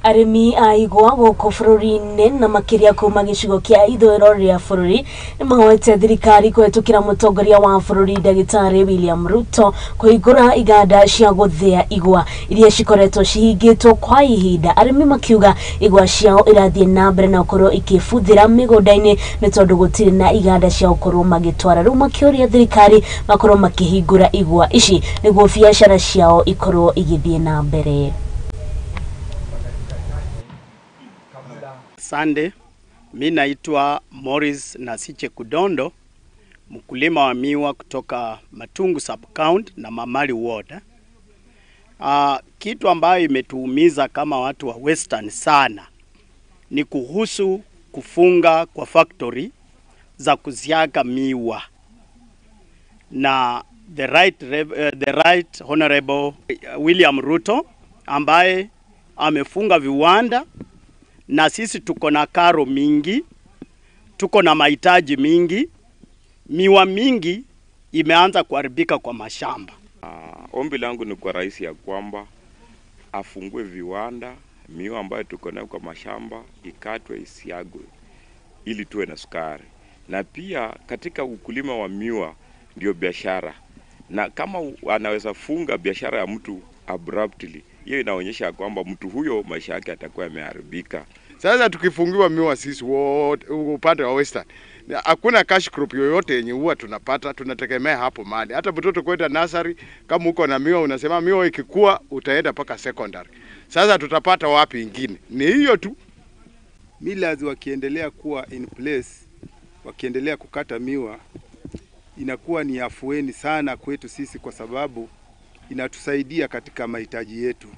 Arĩmi a igwa gũkũ bũrũri-inĩ na makĩria kuma gĩcigo kĩa ithũĩro rĩa bũrũri nĩmahoete thirikari kũhetũkĩra mũtongoria wa bũrũri ndagĩtarĩ William Ruto kũhingũra iganda cia gũthĩa igwa iria cikoretwo cihingĩtwo kwa ihinda. Arĩmi makiuga igwa ciao irathiĩ na mbere na gũkorwo ikĩbuthĩra mĩgũnda-inĩ nĩ tondũ gũtirĩ na iganda cia gũkorwo magĩtwara. Rĩu makĩũria thirikari makorwo makĩhingũra igwa ici nĩguo biacara ciao ikorwo igĩthiĩ na mbere. Sunday, mi naitwa Morris Nasiche Kudondo, mkulima wa miwa kutoka Matungu Sub-County na Mamali Ward. Kitu ambayo imetuumiza kama watu wa Western sana ni kuhusu kufunga kwa factory za kusiaga miwa. Na the right Honorable William Ruto ambaye amefunga viwanda, na sisi tuko na karo mingi, tuko na mahitaji mingi, miwa mingi imeanza kuharibika kwa mashamba. Ombi langu ni kwa rais ya kwamba afungue viwanda, miwa ambayo tuko nayo kwa mashamba ikatwe isiagwe ili tuwe na sukari. Na pia katika ukulima wa miwa ndio biashara. Na kama anaweza funga biashara ya mtu abruptly, hiyo inaonyesha kwamba mtu huyo maisha yake atakuwa yameharibika. Sasa tukifungiwa miwa sisi wote upande wa Western, hakuna cash crop yoyote yenye huwa tunapata, tunategemea hapo mali. Hata mtoto kwenda nursery, kama uko na miwa unasema miwa ikikua utaenda paka secondary. Sasa tutapata wapi ingine? Ni hiyo tu. Millers wakiendelea kuwa in place, wakiendelea kukata miwa, inakuwa ni afueni sana kwetu sisi kwa sababu inatusaidia katika mahitaji yetu.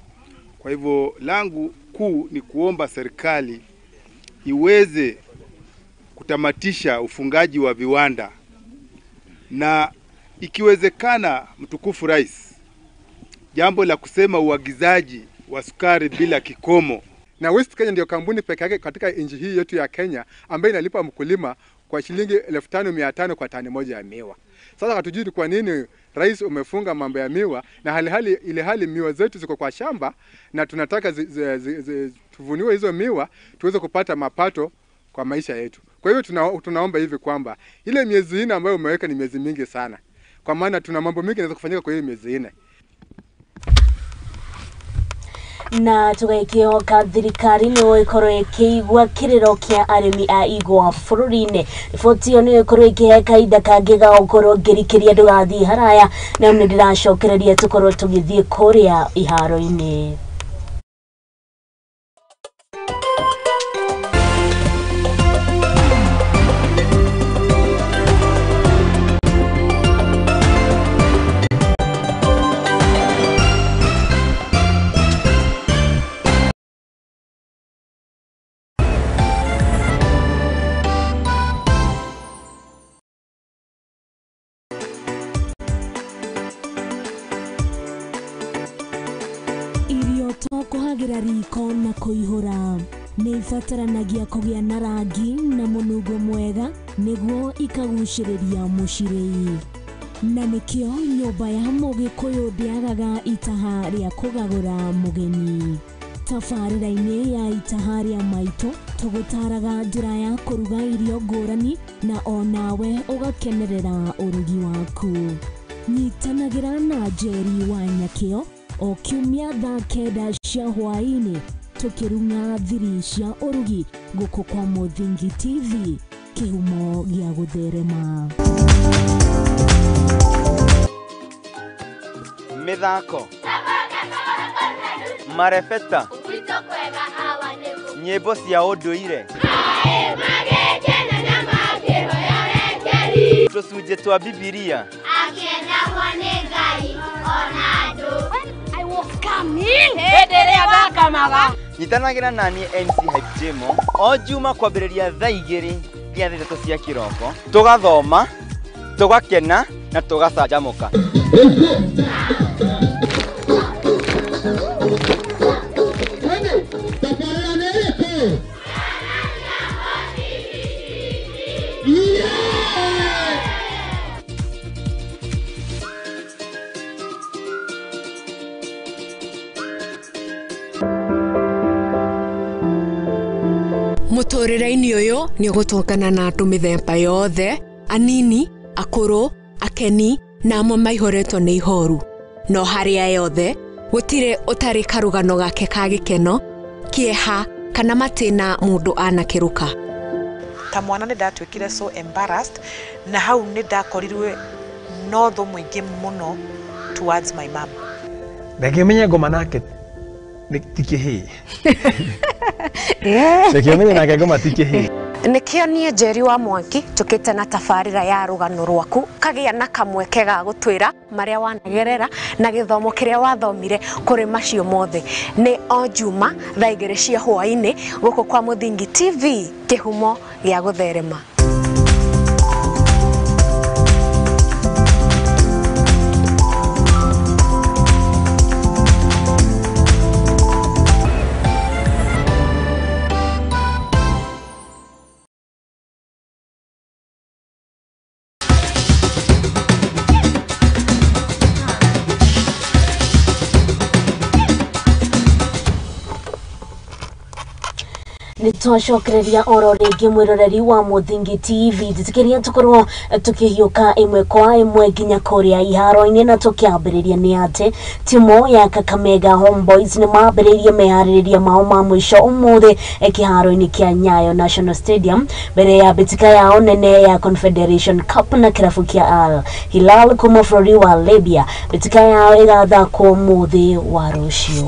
Kwa hivyo langu kuu ni kuomba serikali iweze kutamatisha ufungaji wa viwanda, na ikiwezekana, mtukufu rais, jambo la kusema uagizaji wa sukari bila kikomo. Na West Kenya ndio kampuni pekee yake katika nchi hii yetu ya Kenya ambayo inalipa mkulima kwa shilingi 5500 kwa tani moja ya miwa. Sasa hatujui kwa nini rais umefunga mambo ya miwa na hali miwa zetu ziko kwa shamba na tunataka tuvuniwe hizo miwa tuweze kupata mapato kwa maisha yetu. Kwa hivyo tunaomba hivi kwamba ile miezi 4 ambayo umeweka ni miezi mingi sana. Kwa maana tuna mambo mengi yanaweza kufanyika kwa hiyo miezi 4. Na tugaikihoka thirikari nĩyo ĩkorwo ĩkĩigua kĩrĩro kĩa arĩmi a igwa bũrũri-inĩ. Riboti ĩyo nĩyo ĩkorwo ĩkĩhe kahinda kangĩ ga gũkorwo ngĩrikĩria ndũgathiĩ haraya, na nĩ ndĩracokereria tũkorwo tũgĩthiĩ kũrĩa iharo-inĩ. To kũhagĩra riko na kũihũra, nĩ ibataranagia kũgĩa na rangi na mũnungo mwega nĩguo ikagucĩrĩria mũcirĩi. Na nĩkĩo nyũmba ya Mũgĩkũyũ ndĩagaga itaha rĩa kũgagũra mũgeni. Tabarĩra-inĩ ya itaha rĩa maitũ tũgũtaraga njĩra ya kũruga irio ngũrani na onawe ũgakenerera ũrugi waku. Nyitanagĩra na Njeri wa Nyakĩo o kiumia thaa 9 cia hwaĩ-inĩ tũkĩrung'a thiri cia ũrugi gũkũ kwa Mũthingi TV, kĩhumo gĩa gũtherema. Mĩthako, marebeta, nyĩmbo cia ũndũire, tũcunjĩ twa Bibilia. Nyitanagĩra naniĩ MC Hype Jemo o Juma kwambĩrĩria thaa 2 nginya thaa 3 cia kĩroko, tũgathoma, tũgakena na tũgacanjamũka. Mũtũrĩre-inĩ ũyũ nĩ ũgũtũngana na andũ mĩthemba yothe, anini, akũrũ, akeni na amwe maihũrĩtwo nĩ ihoru. No harĩa yothe gũtirĩ ũtarĩ karũgano gake ka gĩkeno, kĩeha kana matĩna mũndũ anakĩrũka. Ta mwana nĩ ndatuĩkire so embarrassed na hau nĩ ndakorirwe no thũ mũingĩ mũno towards my mom. Ndangĩmenya ngoma nake ti kĩhĩĩ. Ndangĩmenya nake ngoma ti kĩhĩĩ. Nĩkĩo niĩ Njeri wa Mwangi tũkĩte na tabarĩra ya rũgano rwaku kagĩa na kamweke ga gũtwĩra marĩa wanagerera na gĩthomo kĩrĩa wathomire kũrĩ macio mothe. Nĩ o Juma thaa 2 cia hwaĩ-inĩ gũkũ kwa Mũthingi TV, kĩhumo gĩa gũtherema. Nĩtwacokereria oro rĩngĩ mwĩroreri wa Mũthingi TV, njĩtĩkĩria tũkorwo tũkĩhiũka ĩmwe kwa ĩmwe nginya kũrĩa iharo-inĩ, na tũkĩambĩrĩria nĩ atĩ timu ya Kakamega Homeboys nĩ mambĩrĩirie meharĩrĩria mao ma mũico ũmũthĩ kĩharo-inĩ kĩa Nyayo National Stadium mbere ya mbĩtĩka yao nene ya Confederation Cup na kĩrabu kĩa Al Hilal kuma bũrũri wa Libya. Mbĩtĩka yao ĩgathakwo ũmũthĩ wa rũciũ.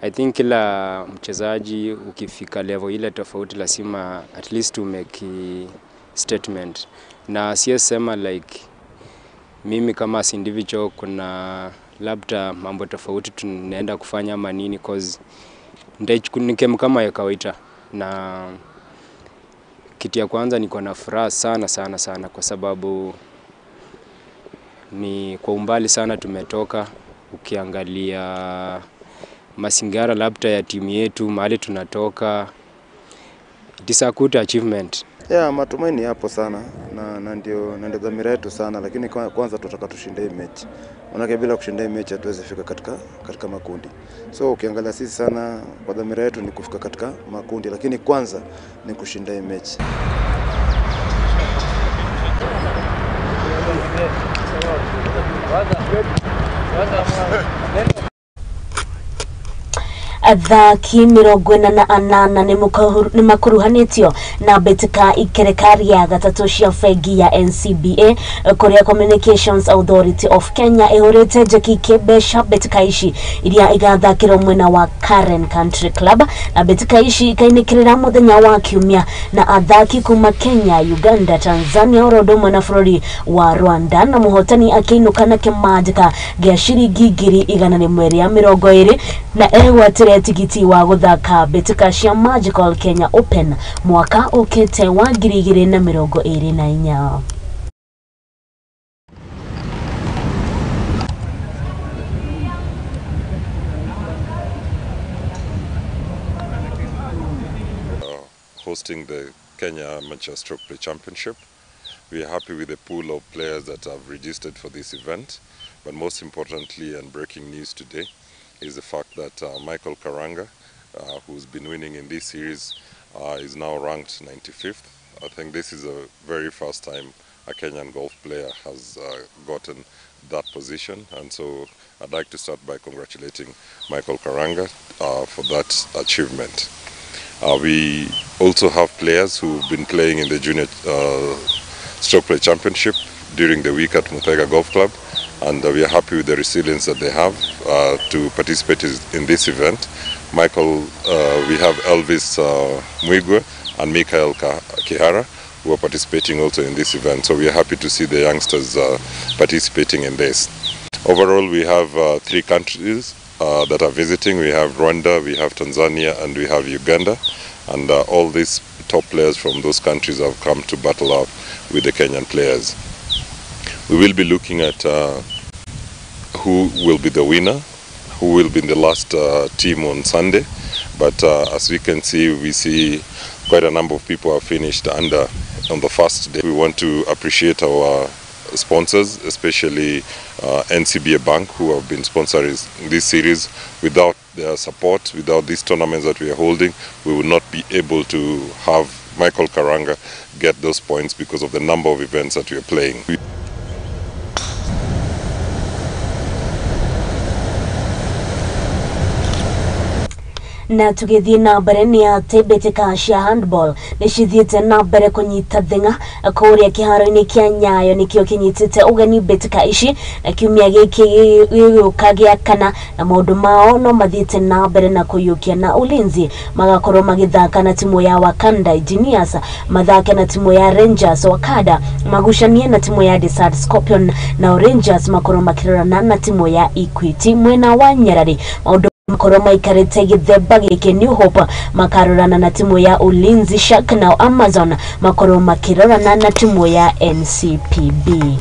I think kila mchezaji ukifika level ile tofauti lazima at least to make statement. Na siyesema like mimi kama as individual kuna labda mambo tofauti tunaenda kufanya ama nini, cause ni kama ya kawaida. Na kitu ya kwanza niko na furaha sana sana sana kwa sababu ni kwa umbali sana tumetoka. Ukiangalia masingara labda ya timu yetu mahali tunatoka, it is a good achievement. Yeah, matumaini hapo sana na ndio dhamira yetu sana, lakini kwanza tunataka tushinde hii mechi. Maana bila kushinda hii mechi hatuwezi fika katika makundi. So ukiangalia sisi sana kwa dhamira yetu ni kufika katika makundi, lakini kwanza ni kushinda hii mechi. Athaki 48 nĩ makuruhanĩtio na mbĩtĩka ikereka rĩa gatatũ cia bengi ya NCBA, kũrĩa Communications Authority of Kenya ĩhũrĩte njeki kĩmbeca mbĩtĩka ici iria igathakĩrwo mwena wa Karen Country Club, na mbĩtĩka ici ikainĩkĩrĩra mũthenya wa kiumia na athaki kuma Kenya, Uganda, Tanzania oro ũndũ ũmwe na bũrũri wa Rwanda, na mũhotani akĩinũka na kĩmanjĩka gĩa ciringi 120,000 na egwatĩre tigiti wa gũthaka mbĩtĩka cia Magical Kenya Open mwaka ũkĩte wa 2024. Hosting the Kenya Amateur Stroke Play Championship. We are happy with the pool of players that have registered for this event, but most importantly and breaking news today is the fact that Michael Karanga, who's been winning in this series, is now ranked 95th. I think this is the very first time a Kenyan golf player has gotten that position, and so I'd like to start by congratulating Michael Karanga for that achievement. We also have players who've been playing in the Junior Stroke Play Championship during the week at Muthaiga Golf Club, and we are happy with the resilience that they have to participate in this event. Michael, we have Elvis Muigwe and Michael Kihara, who are participating also in this event. So we are happy to see the youngsters participating in this. Overall, we have three countries that are visiting. We have Rwanda, we have Tanzania, and we have Uganda. And all these top players from those countries have come to battle up with the Kenyan players. We will be looking at who will be the winner, who will be in the last team on Sunday. But as we can see, we see quite a number of people have finished under on the first day. We want to appreciate our sponsors, especially NCBA Bank, who have been sponsoring this series. Without their support, without these tournaments that we are holding, we would not be able to have Michael Karanga get those points because of the number of events that we are playing. Na tũgĩthiĩ na mbere nĩ atĩ mbĩtĩka cia handball nĩ cithiĩte na mbere kũnyita thing'a kũrĩa kĩharo-inĩ kĩa Nyayo, nĩkĩo kĩnyitĩte ũgeni mbĩtĩka ici na kiumia gĩkĩ gĩgũka gĩa kana, na maũndũ mao no mathiĩte na mbere na kũiyũkia, na Ulinzi magakorwo magĩthaka na timu ya Wakanda Engineers, mathake na timu ya Rangers, Wakada magucanie na timu ya Desert Scorpion, na Rangers makorwo makĩrorana na timu ya Equity. Mwena wa Nyarari maũndũ makorwo maikarĩte gĩthemba gĩkĩ, New Hope makarorana na timu ya Ulinzi Shark, na Amazon makorwo makĩrorana na timu ya NCPB.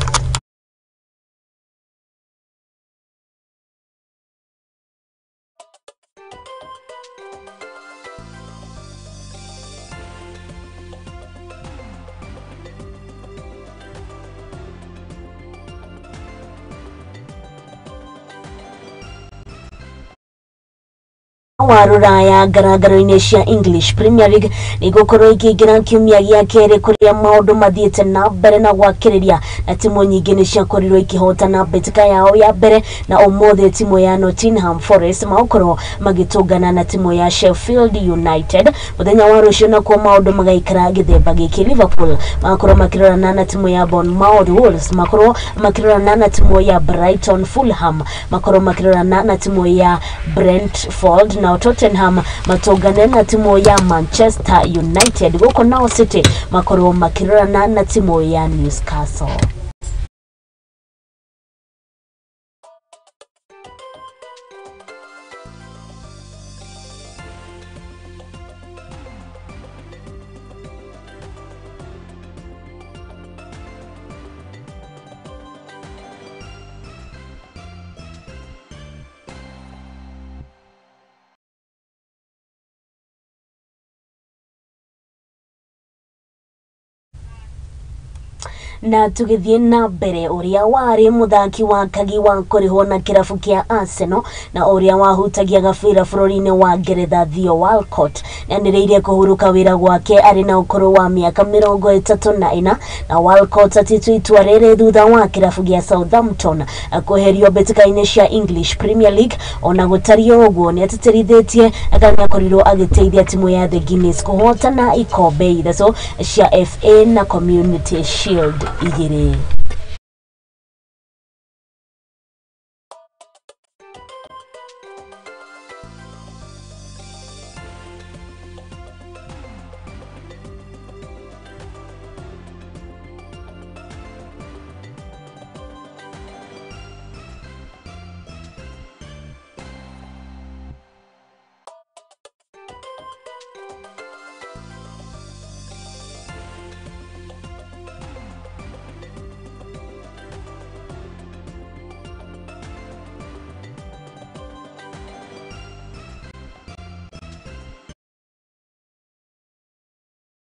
Wa rũraya, ngarangaro-inĩ cia English Premier League nĩ igũkorwo ikĩingĩra kiumia gĩa kerĩ, kũrĩa maũndũ mathiĩte na mbere na gwakĩrĩria, na timu nyingĩ nĩ ciakorirwo ikĩhotana mbĩtĩka yao ya mbere, na ũmũthĩ timu ya Nottingham Forest magũkorwo magĩtũngana na timu ya Sheffield United. Mũthenya wa rũciũ nakuo maũndũ magaikara gĩthemba gĩkĩ, Liverpool magakorwo makĩrorana na timu ya Bournemouth, Wolves makorwo makĩrorana na timu ya Brighton, Fulham makorwo makĩrorana na timu ya Brentford, na Tottenham matũngane na timu ya Manchester United. Gũkũ nao City makorwo makĩrorana na timu ya Newcastle. Na tũgĩthiĩ na mbere, ũrĩa warĩ mũthaki wa kagi wa kũrĩhwo na kĩrabu kĩa Arsenal na ũrĩa wahutagia gabira bũrũri-inĩ wa Ngeretha Theo Walcott nĩanĩrĩire kũhurũka wĩra gwake arĩ na ũkũrũ wa mĩaka 34. Na Walcott atĩtwo itua rĩrĩ thutha wa kĩrabu gĩa Southampton kweherio mbĩtĩka-inĩ cia English Premier League. Ona gũtariĩ ũguo, nĩatĩtĩrithĩtie kana nĩakorirwo agĩteithia timu ya The Guinness kũhotana ikombe 3 cia FA na Community Shield 2.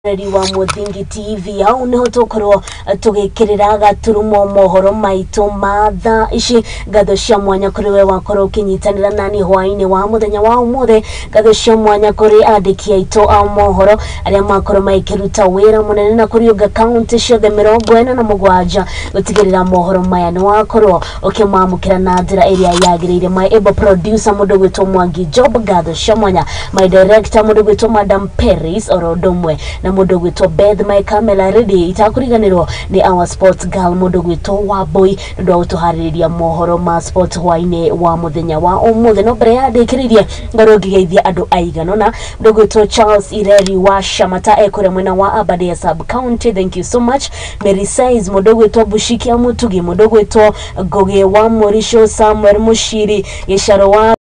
Reri wa Muthingi TV, hau niho tukorwo tugikirira gaturumo mohoro maitu ma thaa ici. Ngatho cia mwanya kuri we wakorwo ukinyitanira nani hwaini wa muthenya wa umuthi. Ngatho cia mwanya kuri andiki aitu a mohoro aria makorwo makiruta wira munene na kuriunga kaunti ciothe 47 gutigirira mohoro maya ni wakorwo ukimamukira na njira iria yagiriire. My able producer mundu gwitwo Mwangi Job, ngatho cia mwanya. My director mundu gwitwo Madam Paris orodomwe na mundu gwitwo Beth my camera ready. Itakuriganirwo ni our sports girl mundu gwitwo Wambui ndu wa gutuhaririria mohoro ma sport hwaini wa muthenya wa umuthi. No mbere ya ndikiririe ngorwo ngigeithia andu aigana na mundu gwitwo Charles Ireri wa Shamata ekure mwena wa Aberdare sub county, thank you so much. Mary Size, mundu gwitwo Bushiki Mutugi, mundu gwitwo Ngugi wa Morisho, Samuel Mushiri Gicaro wa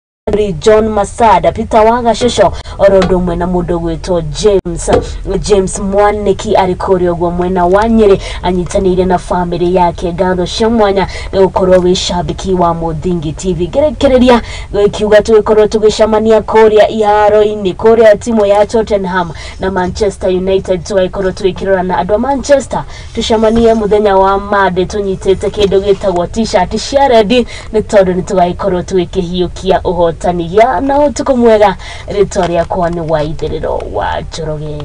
John Masada, Peter Wagashosho orondo mwena mundu gwitwo James Mwaniki ari kuria uguo mwena wa Nyeri anyitanire na family yake. Ngatho cia mwanya ni gukorwo wi shabiki wa Muthingi TV. Ngerekereria gikiuga tugikorwo tugicemania kuria iharo-inĩ kuria timu ya Tottenham na Manchester United, tugakorwo twikirora na andu a Manchester. Tucemanie muthenya wa Monday tunyitite kindu gitagwo t-shirt cia red ni tondu ni tugakorwo twikihiukia uhotani. Ya na utuku mwega, rĩtwa rĩakwa nĩ Waithĩrĩro wa Njoroge.